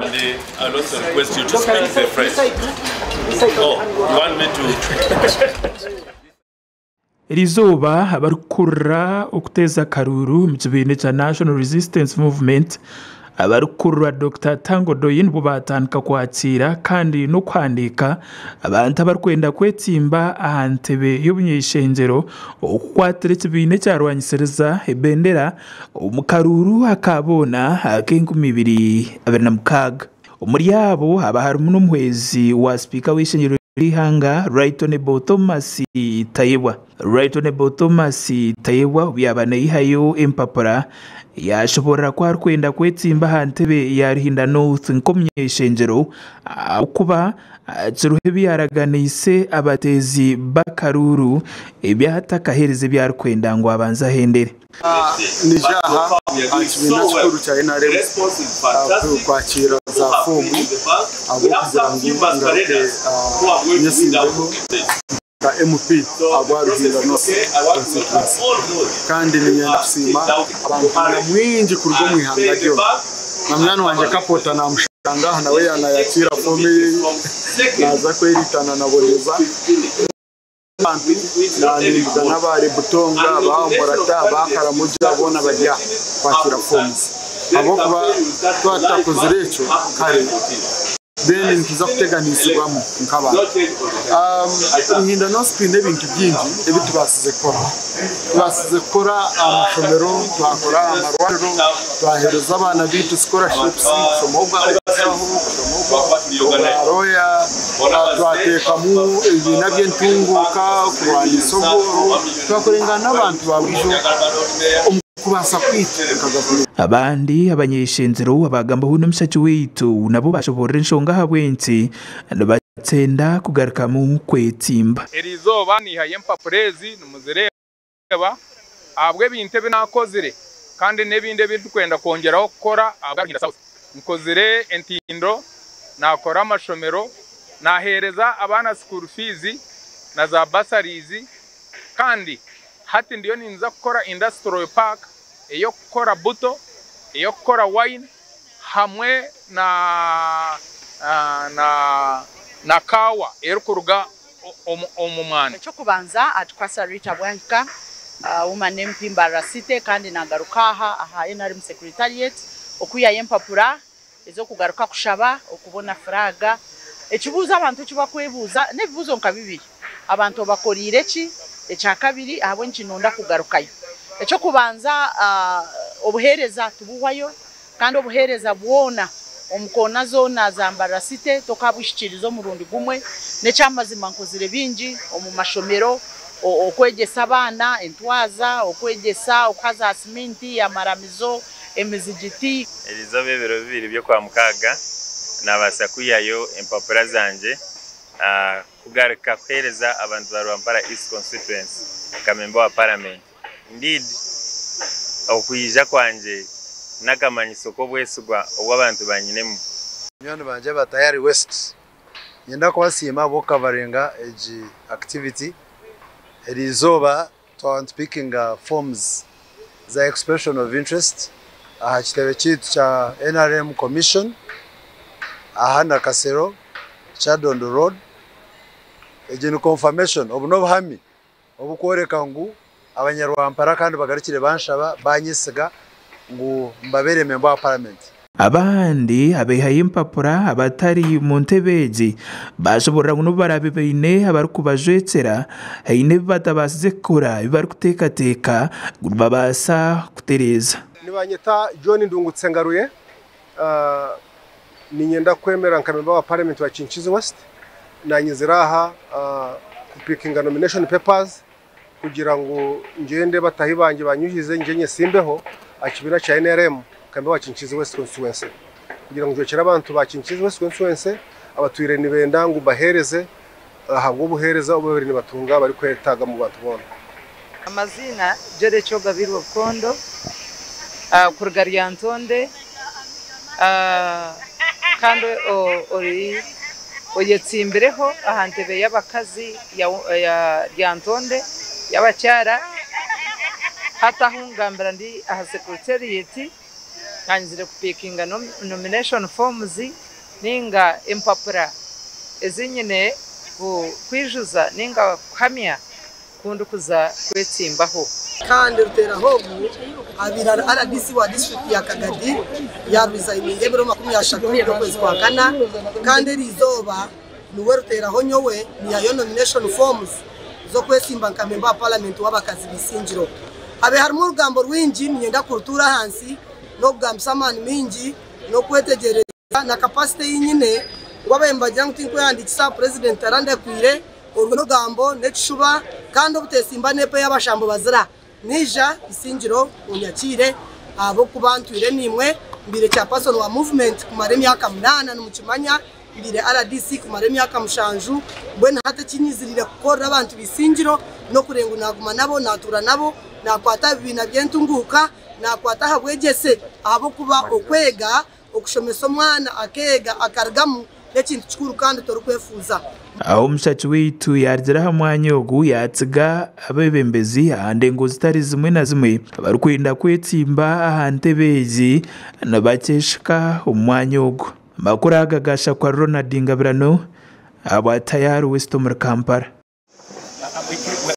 And I'll also request you to speak the French. Oh, you want me to? Erizooba abarikukurira okuteeza akaruuru omu kibiina ekya National Resistance Movement abarikukurirwa Dokita Tanga Odoi nibo baatandika kwakiira kandi n'okuhandiika abantu abarikwenda kwetsimba aha ntebe y'obuny'eishengyero okukwatira ekibiina ekyarwanyisiriza ebendera omu karuuru aka boona ak'e2026. Omuri abo haba harimu n'omuhwezi wa sipiika w'eishengyero ry'eihanga Right Honourable Thomas Tayebwa. Right Honourable Thomas Tayebwa obu yaaba naihayo empapura yashoboorora ku arikwenda kwetsimba aha ntebe ya Ruhinda North nk'omuny'eishengyero ahabw'okuba kiriho ebi yaaraganiise abateezi b'akaruuru ebi atakaheereza ebi arikwenda ngu abanze ahendere. Nija aha aha kibiina kikuru kya NRM kwakiira za foomu ahabw'okugira ngu ngaruke nyesimbeho nka MP ahabwa Ruhinda North Constituency. Kandi niinyenda kusiima abantu nyamwingi kuruga omu ihanga ryona. Na munywani wangye Kapota naamushanga aha nawe yaanayakiira foomu eye naaza kweritana na Boneza. Abantu naninga n'aba Rebutonga, aba Murata, aba Karamoja boona bari aha kwakira forms ahabw'okuba twaba tutakozire ekyo kare then nituza kuteganisibwamu nk'abantu. Ruhinda North twine ebintu bingi ebi tubaasize kukora. Tubaasize kukora amashomero, twakora amarwariro, twaheereza abaana baitu scholarships kushoma obushaho, kushoma obwa lawyer, twateekamu ebibiina by'entunguuka kurwanisa obworo, twakorengana n'abantu ba buriijo omu kubaasa kwaitu nka gavumenti. Abandi abany'eishengyero abagambaho n'omushaki waitu nabo bashoboorora enshonga ahabw'enki nibakyenda kugarukamu kwetsimba. Eriizooba naihayo empapura ezi nimuzireeba ahabw'ebintu ebi naakozire kandi n'ebindi ebi ndikwenda kwongyeraho kukora ahabwa Ruhinda South. Nkozire entindo, naakora amashomero, naaheereza abaana school fees na za bursaries kandi hati ndiyo ninza kukora industrial park ey'okukora buto, ey'okukora wine hamwe na na na kaawa erikuruga omu mwani. Eky'okubanza atukwasa Rita Bwahika, Woman MP Mbarara City kandi nagaruka aha aha NRM Secretariat okwihayo empapura ez'okugaruka kushaba okubona furaaga. Ekibuuzo abantu eki bakwebuuza n'ebibuuzo nka bibiri, abantu obakoriire ki? Ekyakabiri ahabw'enki nonda kugarukayo? Eky'okubanza obuheereza tibuhwayo kandi obuheereza bwona omu koona zoona za Mbarara City tokabuhikiiriza omurundi gumwe. N'ekyamazima nkozire bingi omu mashomero, okwegyesa abaana entwaza, okwegyesa okuha za siminti, amaramizo, emizigiti. Erizooba ebiro bibiri by'Okwamukaaga naabaasa kwihayo empapura zangye kugaruka kuheereza abantu ba Rwampara East Constituency nka memba wa Paramenti. Indeed okwija kwangye n'akamanyiso k'obwesigwa obu abantu banyinemu. Banywani bangye aba Tayari West, niinyenda kubasiima ahabw'okukavaringa egi activity. Eriizooba twaba nitupikinga forms za expression of interest aha kitebe kyaitu kya NRM Commission aha Nakasero, Kyadondo Road. Egi ni confirmation, obu n'obuhame obukworeka ngu abanyarwampara kandi bagarukire banshaba banyesiga ngu mbabeere memba wa paramenti. Abandi abaihayo empapura abatari mu ntebe egi bashoboorora ngu n'obu baraabe baine abarikubajwekyera, haine ebi batabaasize kukora ebi barikuteekateeka ngu nibabaasa kutereeza. Nibanyeta John Ndungutse Ngaruye, niinyenda kwemera nka memba wa parliament wa Kinkizi West. Nanyizire aha kupikinga nomination papers kugira ngu ngyende batahi bangye banyuhize ngye nyesimbeho aha kibiina kya NRM nka memba wa Kinkizi West Constituency kugira ngu njwekyere abantu ba Kinkizi West Constituency abatwire nibenda ngu mbaheereze ahabw'obuheereza obu babire nibatunga barikwetaaga omu bantu boona. Amaziina, Jolly Kyogabirwe Bukondo, kuruga Lyantonde kandi ori oyetsimbireho aha ntebe y'abakazi ya Lyantonde y'abakyara. Hati ahu ngambira ndi aha secretariat Nanyizire kupikinga nomination forms ninga empapura ezinyine kwijuza ninga kuhamya kundikuza kwetsimbaho. Kandi Ruteraho ogu abaire ari RDC wa disiturikiti ya Kagadi yaruzayininga ebiro 30 by'okwezi kwa kana, kandi eriizooba niwe Ruteraho nyowe nihayo nomination forms z'okwesimba nka memba wa paramenti w'abakazi b'Isingiro. Habe harimu orugambo rwingi, niinyenda kurutuura ahansi n'okugambisa amaani mingi n'okwetegyereza na capacity ei nyine, ngu abaire nibagira ngu tinkwehandiikisa, purezidenti tarandekwire, orwo n'orugambo n'ekishuba, kandi obuteesimba n'epa ei abashambo bazira. Naija Isingiro munyakiire ahabw'okuba ntwire naimwe, mbaire chairperson wa movement kumara emyaka munaana nimukimanya, mbaire RDC kumara emyaka 7, mbwenu hati ekinyiziriire kukorera abantu b'Isingiro n'okureeba ngu naaguma nabo, naatuura nabo, naakwata aha bibiina by'entunguuka, naakwata aha bwegyese ahabw'okuba okwega, okushomesa omwana akeega akarugamu n'ekintu kikuru kandi torikwefuuza. Aho omushaki waitu yaarugira aha mwanya ogu yaatsiga abeebembezi aha ndengo zitari zimwe na zimwe abarikwenda kwetsimba aha ntebe egi nibakyesheka omu mwanya ogu. Amakuru aga gaashakwa Ronald Ngabirano ahabwa Tayari West omuri Kampala.